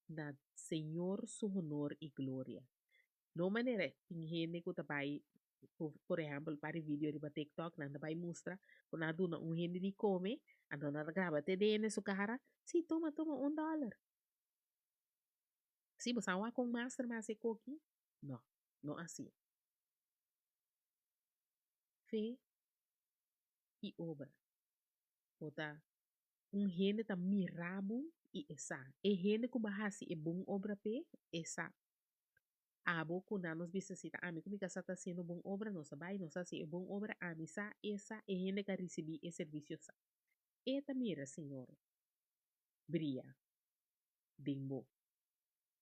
na Señor su honor i gloria. No manera tin hende ku ta bai, por ehèmpel, un par di video riba TikTok, nan ta bai mustra ku nan a duna un hende di kome, anto nan ta graba te den su kara, Sí, toma, toma un dòler. Sí, bo sa wak kon master mas e koki? No, no asi. Fe i obra. Bo ta un hende ta mira bo i e sa. E hende ku bo a hasi e bon obra p'e, e sa. Abo ku nan nos bisa si ta ami ku mi kasá ta hasiendo bon obra, nos a bai, nos a hasi e bon obra, ami sa, e sa, e hende ku a risibí e servisio sa. E ta mira Señor bria den bo.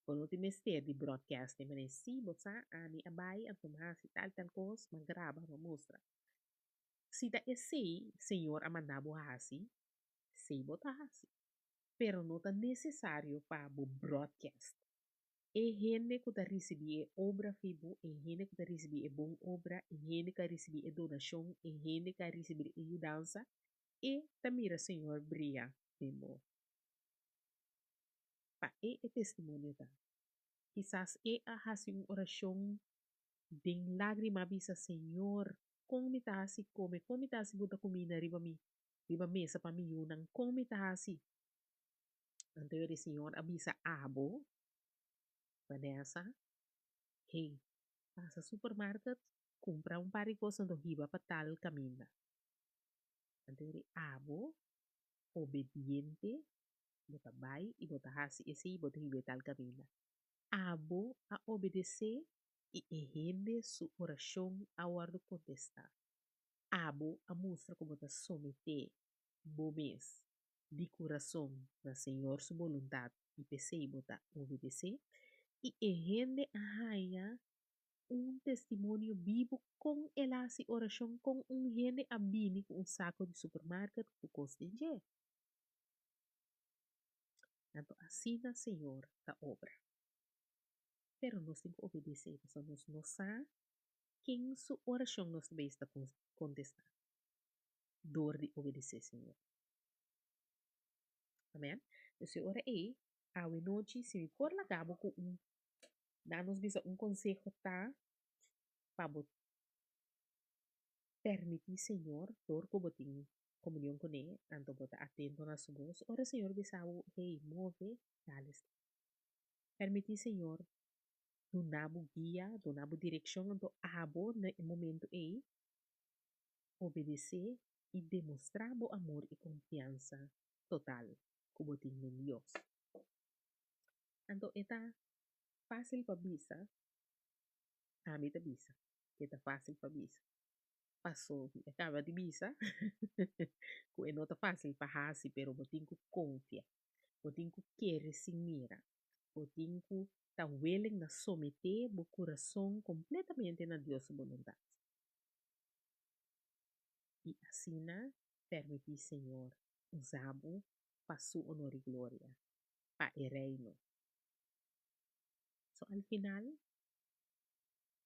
Bo no tin mester di broadcasting manera si bo sa ami a bai anto mi hasi tal tal kos, mi a graba, mi a mustra. Si ta esei Señor a manda bo hasi, esei bo ta hasi. Pero no ta nesesario pa bo broadcast. E hende ku ta risibí e obra fi bo, e hende ku ta risibí e bon obra, e hende ku a risibí e donashon, e hende ku a risibí e yudansa, e ta mira Señor bria den bo. Pa e e testimonio ta. Kisas e a hasi un orashon den lágrima a bisa, Señor, kon mi ta hasi kome? Kon mi ta hasi buta kuminda riba mi riba mesa pa mi yunan? Kon mi ta hasi? Anto e Señor a bisa abo, Vanessa, Hey, pasa supermarket, kumpra un par di kos anto hiba pa tal kaminda. Anto e abo, obediente, bo ta bai i bo ta hasi esei i bo ta hiba e tal kaminda. Abo a obedesé i e hende su orashon a wòrdu kontestá. Abo a mustra ku bo ta someté bo mes di kurason na Señor su boluntat i p'esei bo ta obedesé. I e hende a haña un testimonio bibu kon el a hasi orashon kon un hende a bini ku un sako di supermarket ku kos den dje. Anto asina Señor ta obra. Pero nos tin ku obedesé pasobra nos no sa ken su orashon nos ta bay sta kontestá dor di obedesé Señor. Amen. Dus e ora ei, awe nochi, si mi por laga bo ku un, na nos bisa un konseho ta pa bo permití Señor dor ku bo tin komunion kuné, anto bo ta atento na su bos, ora Señor bisa bo, hey, move, dale sta. Permití Señor duna bo guia, duna bo direkshon, anto abo na e momento ei obedesé i demostrá bo amor i konfiansa total ku bo tin den Dios. Anto e ta fásil pa bisa, ami ta bisa ku e ta fásil pa bisa, paso mi a kaba di bisa ku e no ta fásil pa hasi, pero bo tin ku konfia, bo tin ku kere sin mira, bo tin ku ta willing na someté bo kurason kompletamente na Dios su boluntat. I asina permití Señor usa bo pa Su honor i gloria, pa e Reino. So al final,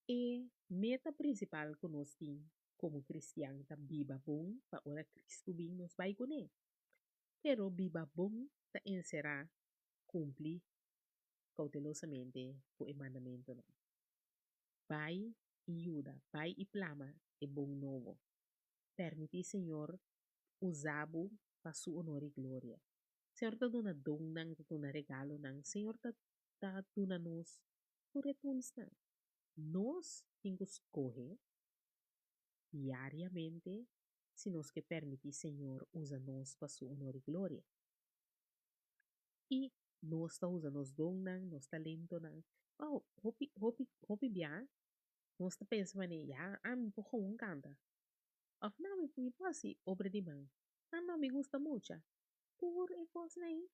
e meta prinsipal ku nos tin komo kristian ta biba bon pa ora Kristu bin nos bai kuné. Pero biba bon ta enserá kumpli koutelosamente ku e mandamentunan. Bai i yuda, bai i plama e bon nobo. Permití Señor usa bo pa Su honor i gloria. Señor ta duna donnan, ta duna regalonan. Señor ta ta duna nos tur e toolsnan. Nos tin ku skohe diariamente si nos ke permití Señor usa nos pa Su honor i gloria. I nos ta usa nos donnan, nos talentonan. Wow, hopi, hopi, hopi bia nos ta pensa manera, ya, ami por gewoon kanta. Òf no, mi mi por hasi obra di man. Ah no, mi gusta mucha. Tur e kosnan ei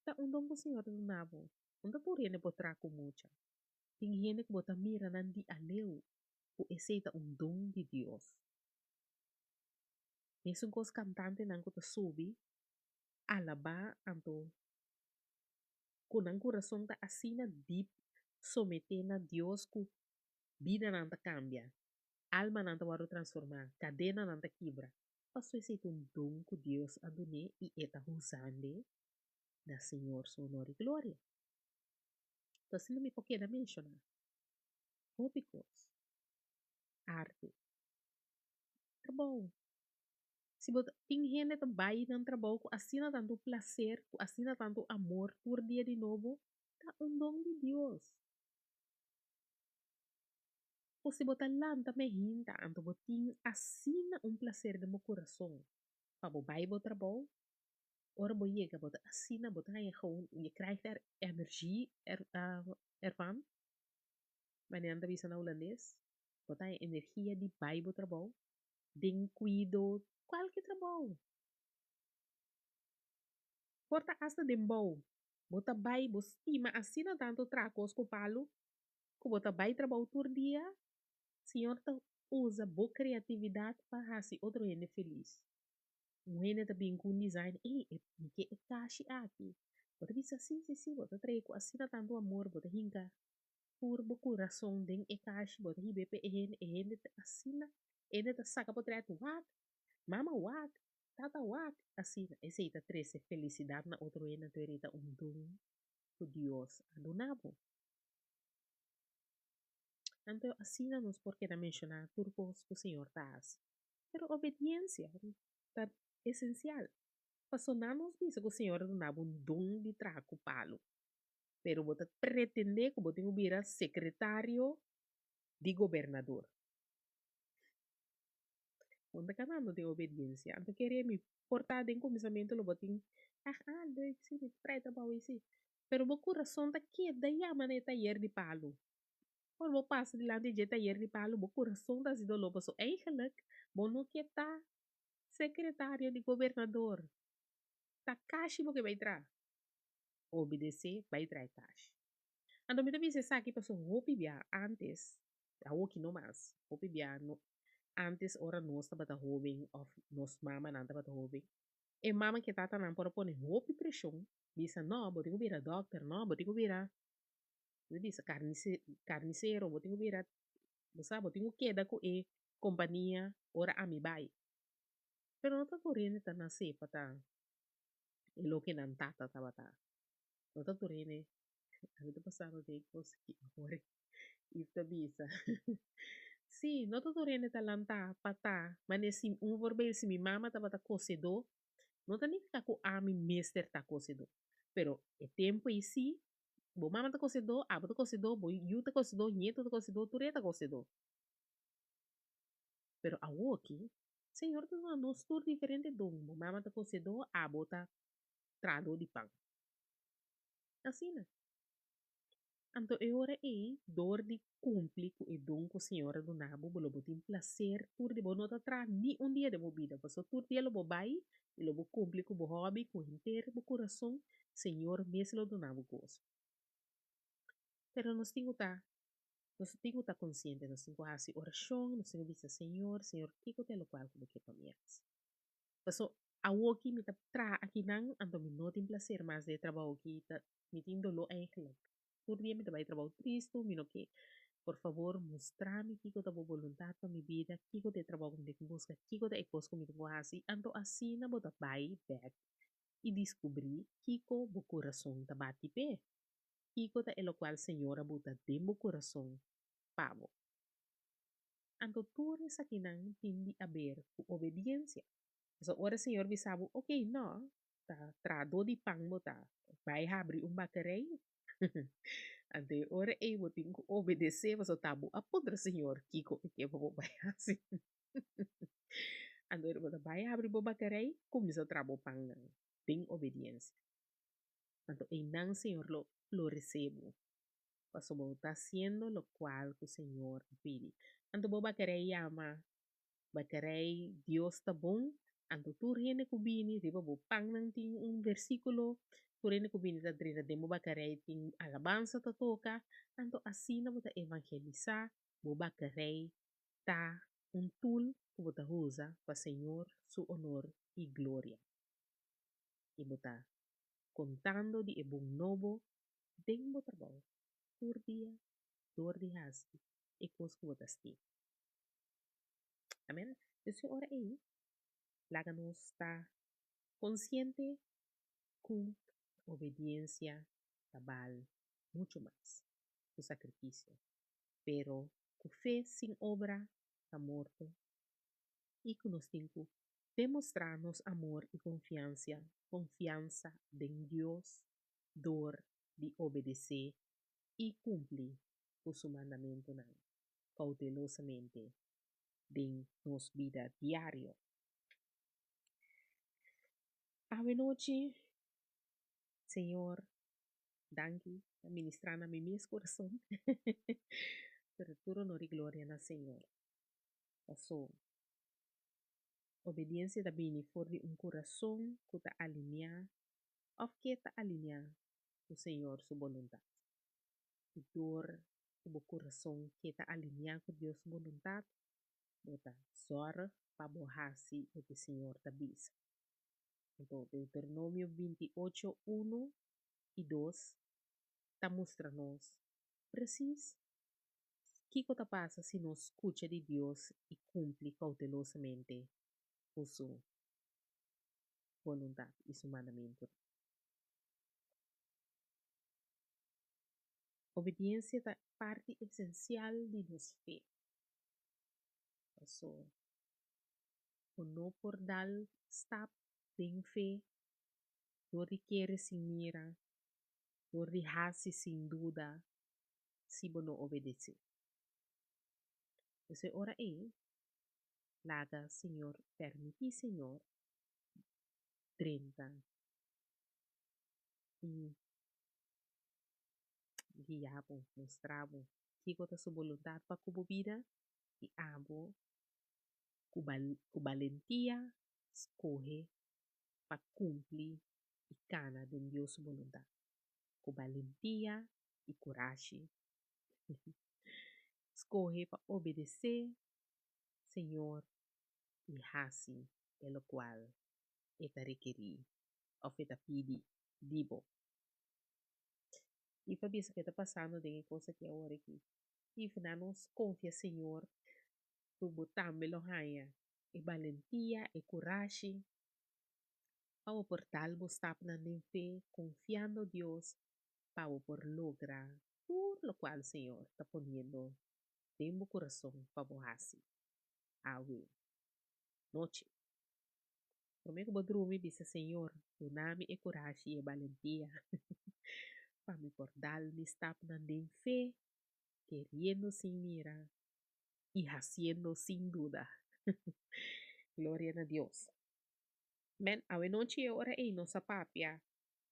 ta un don ku Señor ta duna bo. No ta tur hende por traha ku mucha. Tin hende ku bo ta mira nan di aleu ku esei ta un don di Dios. Mesun kos kantantenan ku ta subi alabá anto ku nan kurason ta asina dip someté na Dios ku bidanan ta kambia. Almanan ta wòrdu transformá, kadenanan ta kibra. Pasobra esei ta un don ku Dios a dun'é i e ta usand'é na Señor su honor i gloria. Ta asina mi por keda menshoná hopi kos, arte, trabou. Si bo ta tin hende ta bai nan trabou ku asina tantu plaser, ku asina tantu amor tur dia di nobo, ta un don di Dios. Ku si bo ta lanta mehinta anto bo tin asina un plaser den bo kurason pa bo bai bo trabou, ora bo yega bo ta asina bo ta haña gewoon je krijgt er energie er ervan, manera nan ta bisa na hulandes, bo ta haña energia di bai bo trabou, den kuido, kualke trabou. Por ta asta den bou, bo ta bai bo stima asina tantu traha kos ku palu ku bo ta bai trabou tur dia, Señor ta usa bo kreatividat pa hasi otro hende felis. Un hende ta bin ku un design, ey, e mi ke e kashi aki. Bo ta bisa, si, si, si, bo ta trae ku asina tantu amor, bo ta hinka tur bo kurason den e kashi, bo ta hib'é pa e hende, e hende ta asina, e hende ta saka potret, wak, mama wak, tata wak, asina. Esei ta trese felisidat na otro hende, anto e ta un don ku Dios a duna bo. Anto asina nos por keda menshoná tur kos ku Señor ta hasi. Pero obediensia ta esensial. Pasobra nan nos bisa ku Señor a duna bo un don di traha ku palu, pero bo ta pretendé ku bo tin ku bira sekretario di gobernador. Bo no ta kanando den obediensia. Anto kere mi por ta den kuminsamentu lo bo tin, ah, ah, leuk, si, mi ta traha e trabou ei, si. Pero bo kurason ta keda yama na e tayer di palu. Ora bo pasa dilanti dje tayer di palu, bo kurason ta hasi doló pasobra eigenlijk Bo no ke ta sekretario di gobernador. Ta kashi bo ke bai traha. Obedesé, bai traha e kashi. Anto mi ta bisa esaki pasobra hopi bia ántes, awoki no mas, hopi bia no, ántes ora nos tabata hóben òf nos mamanan tabata hóben, e mama ku e tatanan por a pone hopi preshon, bisa no, bo tin ku bira dòkter, no, bo tin ku bira, bo ta bisa karnisero, bo tin ku bira, bo sa, bo tin ku keda ku e kompania ora ami bai. Pero no ta tur hende ta nasé pa ta e loke nan tata tabata. No ta tur hende, ami ta pasando den e kos aki awor i ta bisa, sí, no ta tur hende ta lantá pa ta manera si un voorbeeld si mi mama tabata kosedó, no ta nifiká ku ami mester ta kosedó, pero e tempu ei sí, bo mama ta kosedó, abo ta kosedó, bo yu ta kosedó, ñetu ta kosedó, tur hende ta kosedó. Pero awoki, Señor ta duna nos tur diferente don, bo mama ta kosedó, abo ta trahadó di pan. Asina. Anto e ora ei, dor di kumpli ku e don ku Señor a duna bo, bo lo bo tin plaser tur di bo no ta traha ni un dia den bo bida, pasobra tur dia lo bo bai i lo bo kumpli ku bo hòbi ku henter bo kurason, Señor mes lo duna bo goso. Pero nos tin ku ta Nos tin ku ta konsiente, nos tin ku hasi orashon, nos tin ku bisa Señor, Señor kiko ta e lokual ku bo ke pa mi hasi? Paso awoki mi ta traha akinan, anto mi no tin plaser mas den e trabou aki, ta mi tin doló eigentlik. Tur dia mi ta bai trabou tristu, mi no ke. Por fabor mustra mi kiko ta bo boluntat pa mi bida, kiko ta e trabou ku mi tin ku buska, kiko ta e kos ku mi tin ku hasi, anto asina bo ta bai bèk i diskubrí kiko bo kurason ta bati p'e. Kiko ta e lokual Señor a buta den bo kurason pa bo? Anto tur esakinan tin di aber ku obediensia. Pasobra ora Señor bisa bo, Oke, no, ta trahadó di pan bo ta, bai habri un bakerei. Anto e ora ei bo tin ku obedesé, pasobra ta bo a puntra Señor kiko e ke pa bo bai hasi. Anto ora bo ta bai habri bo bakerei, kuminsá traha bo pannan den obediensia. Anto einan Señor lo floresé bo, pasobra bo ta hasiendo lokual ku Señor a pidi. Anto bo bakerei yama bakerei Dios ta bon, anto tur hende ku bini riba bo pannan tin un versíkulo, tur hende ku bini ta drenta den bo bakerei tin alabansa ta toka, anto asina bo ta evangelisá, bo bakerei ta un tool ku bo ta usa pa Señor su honor i gloria. I bo ta kontando di e bon nobo den bo trabou tur dia dor di hasi e kos ku bo ta stima. Amen. Dus e ora ei, laga nos ta konsiente ku obediensia ta bal muchu mas ku sakrifisio, pero ku fe sin obra ta morto i ku nos tin ku Demostrá nos amor i konfiansia, konfiansa den Dios dor di obedesé i kumpli ku su mandamentunan koutelosamente den nos bida diario. Awe nochi, Señor, danki pa ministrá na mi mes kurason, pero tur honor i gloria na Señor. Paso. Obediencia ta bini for di un curason cu ta alinea of ke ta alinea cu Señor su boluntad. Y dor cu bo curason ke ta alinea cu Dios su boluntad, bo ta zorg pa bo haci loke Señor ta bisa. Anto Deuteronomio 28, uno y dos ta mustra nos precies Kiko ta pasa si nos skucha di Dios i kumpli koutelosamente ku su boluntat i su mandamentunan? Obediensia ta parti esensial di nos fe. Paso, bo no por dal stap den fe dor di kere sin mira, dor di hasi sin duda, si bo no obedecé. Pues e ora ei, laga Señor permití Señor drenta i guia bo, mustra bo kiko ta su boluntad pa ku bo bida i abo. Ku ku balentia skohe pa kumpli i kana den Dios su boluntat. Ku balentia i kurashi skohe pa obedesé Señor i hasi e lokual e ta rekerí òf e ta pidi di bo. I pa bisa ke ta pasando den e kos aki awor aki, if nan nos konfia Señor ku bo tambe lo haña e balentia, e kurashi pa bo por dal bo stapnan den fe konfiando Dios pa bo por logra tur lokual Señor ta poniendo den bo kurason pa bo hasi awe nochi. Promé ku bo drumi bisa Señor, duna mi e kurashi i e balentia pa mi por dal mi stapnan den fe, keriendo sin mira i hasiendo sin duda. Gloria na Dios. Men, awe nochi e ora ei nos a papia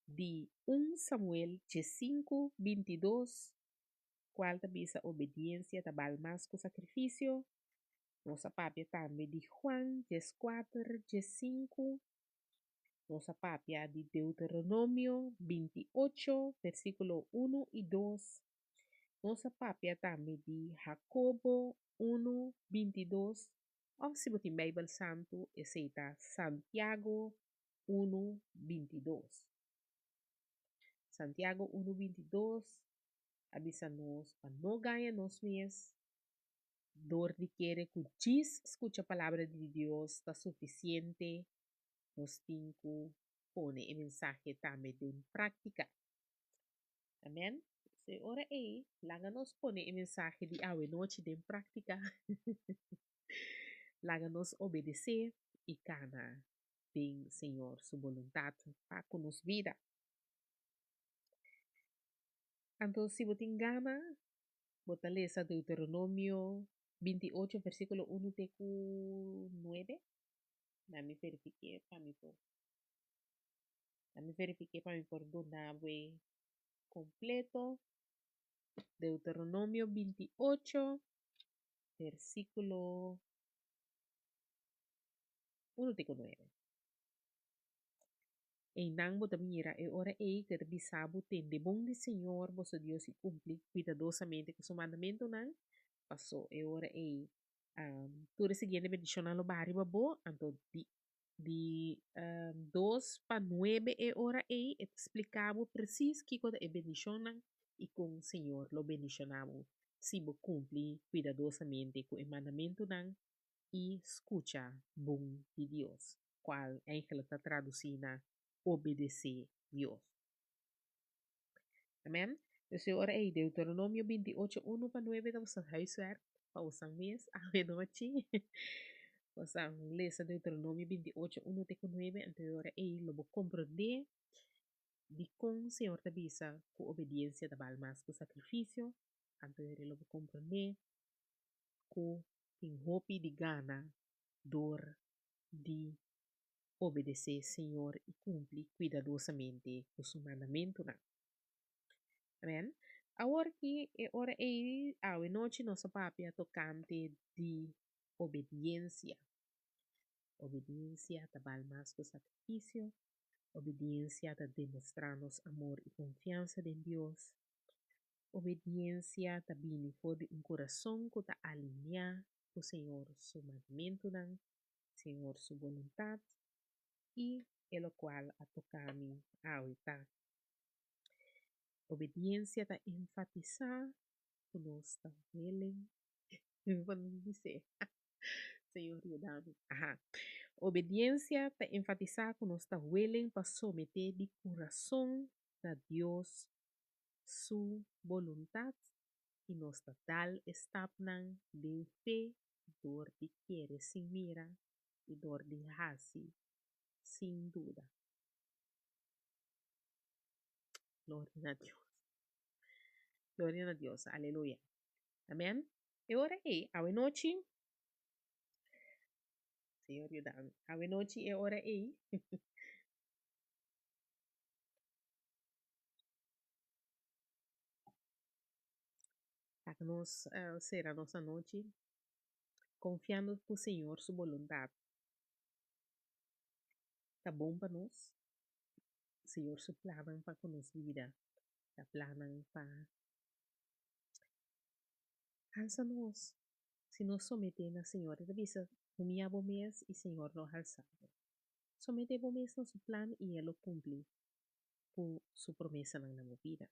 di un Samuel diesinku, bintidos, kual ta bisa obediensia ta bal mas ku sakrifisio. Nos a papia tambe di Juan dieskuater, diesinku. Nos a papia di Deuteronomio bintiocho, versíkulo unu i dos. Nos a papia tambe di Hakobo unu, bintidos, òf si bo tin Beibel Santu, esei ta Santiago unu, bintidos. Santiago unu, bintidos a bisa nos pa no gaña nos mes dor di kere ku djis skucha Palabra di Dios ta sufisiente, nos tin ku pone e mensahe tambe den práktika. Amen. So e ora ei, laga nos pone e mensahe di awe nochi den práktika. Laga nos obedesé i kana den Señor su boluntat pa ku nos bida. Anto si bo tin gana, bo ta lesa Deuteronomio 28 versíkulo 1 te ku 9. Na mi verifiké pa mi por Na mi verifiké pa mi por duna bo e kompleto. Deuteronomio 28, versíkulo 1 te ku 9. Einan bo ta mira e ora ei ku e ta bisa bo, Tende bon di Señor boso Dios i kumpli kuidadosamente ku su mandamentunan, pasó e ora ei tur e siguiente bendishonnan lo baha riba bo, anto di Di dos pa nuebe e ora ei e ta spliká bo presis kiko ta e bendishonnan i kon Señor lo bendishoná bo si bo kumpli kuidadosamente ku e mandamentunan i skucha bon di Dios, kual eigenlijk ta tradusí na obedesé Dios. Amen. Dus e ora ei Deuteronomio 28 1 pa 9 ta boso huiswerk pa boso mes awe nochi. Boso lesa Deuteronomio 28 1 te ku 9 anto e ora ei lo bo komprondé dikon Señor ta bisa ku obediensia ta bal mas ku sakrifisio. Anto e ora ei lo bo komprondé ku tin hopi di gana dor di obedesé Señor i kumpli kuidadosamente ku su mandamentunan. Amen. Awor ki e ora ei, awe nochi nos a papia tokante di obediensia. Obediensia ta bal mas ku sakrifisio. Obediensia ta demostrá nos amor i konfiansa den Dios. Obediensia ta bini for di un kurason ku ta alineá ku Señor su mandamentunan. Señor su boluntad y e locual a toca mi awe ta. Obediencia ta enfatisa cu nos ta willing Señor yuda mi. Aha. Obediencia ta enfatisa cu nos ta willing pa somete di curason na Dios su boluntad y nos ta dal e stapnan den fe dor di kere sin mira i dor di hasi sin duda. Gloria na Dios. Gloria na Dios. Aleluya. Amen. E ora ei, awe nochi, Señor yuda mi. Awe nochi e ora ei. Laga nos sera nos anochi. Konfiando ku Señor su boluntat ta bon pa nos, Señor su plannan pa ku nos bida ta plannan pa halsa nos. Si nos someté na Señor, e ta bisa, Humia bo mes i Señor lo halsa bo. Someté bo mes na su plan i e lo kumpli ku su promesanan na bo bida.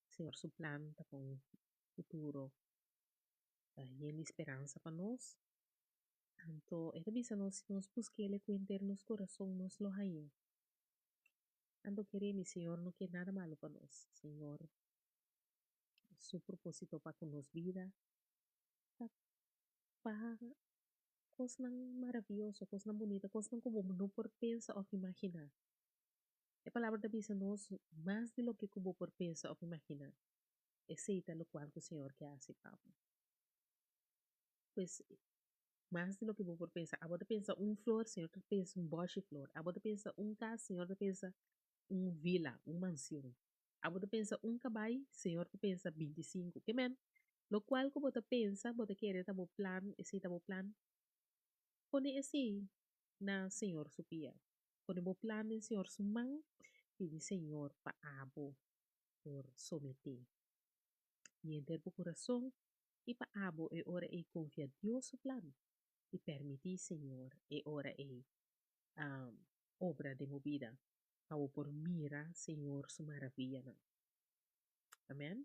Señor su plan ta pa un futuro yen di speransa pa nos. Anto e ta bisa nos si nos busk'el ku henter nos kurason nos lo hañ'é. Anto kere mi Señor no ke nada malu pa nos. Señor su propósito pa ku nos bida ta pa kosnan maravioso, kosnan bunita, kosnan ku bo no por pensa òf imaginá. E palabra ta bisa nos mas di loke ku bo por pensa òf imaginá. Esei ta lokual ku Señor ke hasi pa bo. Pues, mas di loke bo por pensa. Abo ta pensa un flor, Señor ta pensa un bòshi flor. Abo ta pensa un kas, Señor ta pensa un vila, un mansion. Abo ta pensa un kabai, Señor ta pensa 25. Ke men, lokual ku bo ta pensa, bo ta kere ta bo plan, esei ta bo plan, pone esei na Señor su pia. Pone bo plan den Señor su man, pidi Señor pa abo por someté di henter bo kurason i pa abo e ora ei konfia Dios su plan i permití Señor e ora ei obra den bo bida pa bo por mira Señor su maraviyanan. Amen.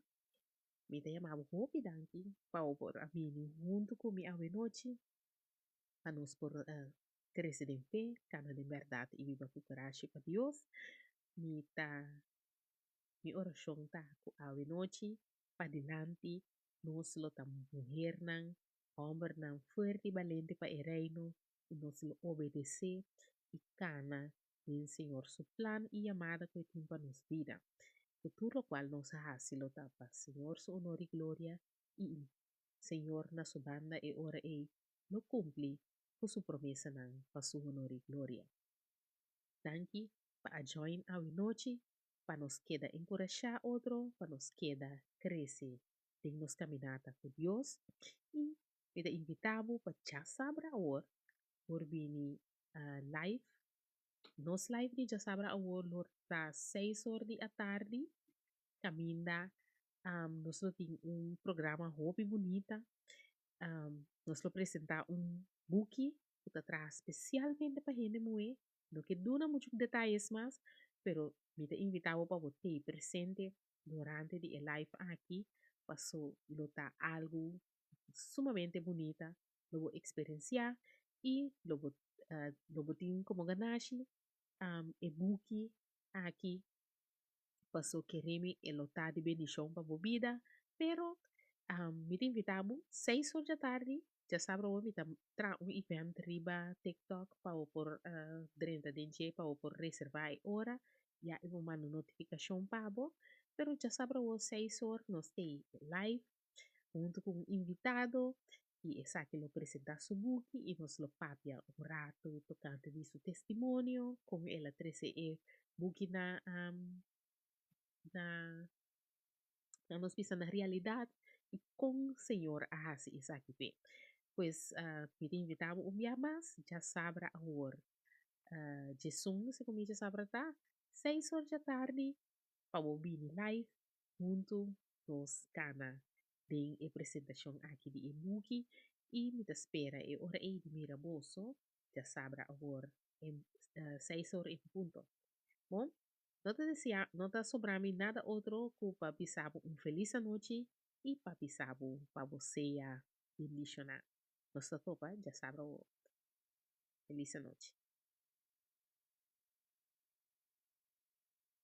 Mi ta yama bo hopi danki pa bo por a bini huntu ku mi awe nochi pa nos por krese den fe, kana den bèrdat i biba ku kurashi pa Dios. Mi ta Mi orashon ta ku awe nochi padilanti nos lo ta muhernan, hòmbernan fuerte i balente pa e Reino i nos lo obedesé i kana den Señor su plan i yamada ku e tin pa nos bida. Ku tur lokual nos a hasi lo ta pa Señor su onor i gloria i Señor na su banda e ora ei lo kumpli ku su promesanan pa su honor i gloria. Danki pa a join awe nochi pa nos keda enkurashá otro, pa nos keda krese den nos kaminata ku Dios. I mi ta invitá bo pa djasabra awor por bini live. Nos live di djasabra awor lo ta seis or di atardi, kaminda nos lo tin un programa hopi bunita. Nos lo presentá un buki ku ta traha spesialmente pa hende muhé. No ke duna muchu detayes mas, pero mi ta invitá bo pa bo tei presente durante di e live aki, paso lo ta algu sumamente bunita, lo bo eksperensiá i lo bo lo bo tin komo ganashi e buki aki, paso kere mi e lo ta di bendishon pa bo bida, pero mi ta invitá bo seis or djatardi Djasabra awor mi ta traha un event riba TikTok pa bo por drenta den dje, pa bo por reserva e ora, ya e bo manda notifikashon pa bo. Pero djasabra awor seis or nos tei live huntu ku un invitado i esaki lo presenta su buki i nos lo papia un ratu tokante di su testimonio, kon el a trese e buki na na na nos bisa na realidat i kon Señor a hasi esaki p'e. Pues mi ta invitá bo un bia mas djasabra awor djesun segun mi djasabra ta seis or djatardi pa bo bini live huntu nos kana den e presentashon aki di e buki i mi ta spera e ora ei di mira boso djasabra awor seis or en punto. Bon. No ta deseá, no ta sobrá mi nada otro ku pa bisa bo un felis anochi i pa bisa bo pa bo sea bendishoná. Nos ta topa djasabra awor. Felis anochi.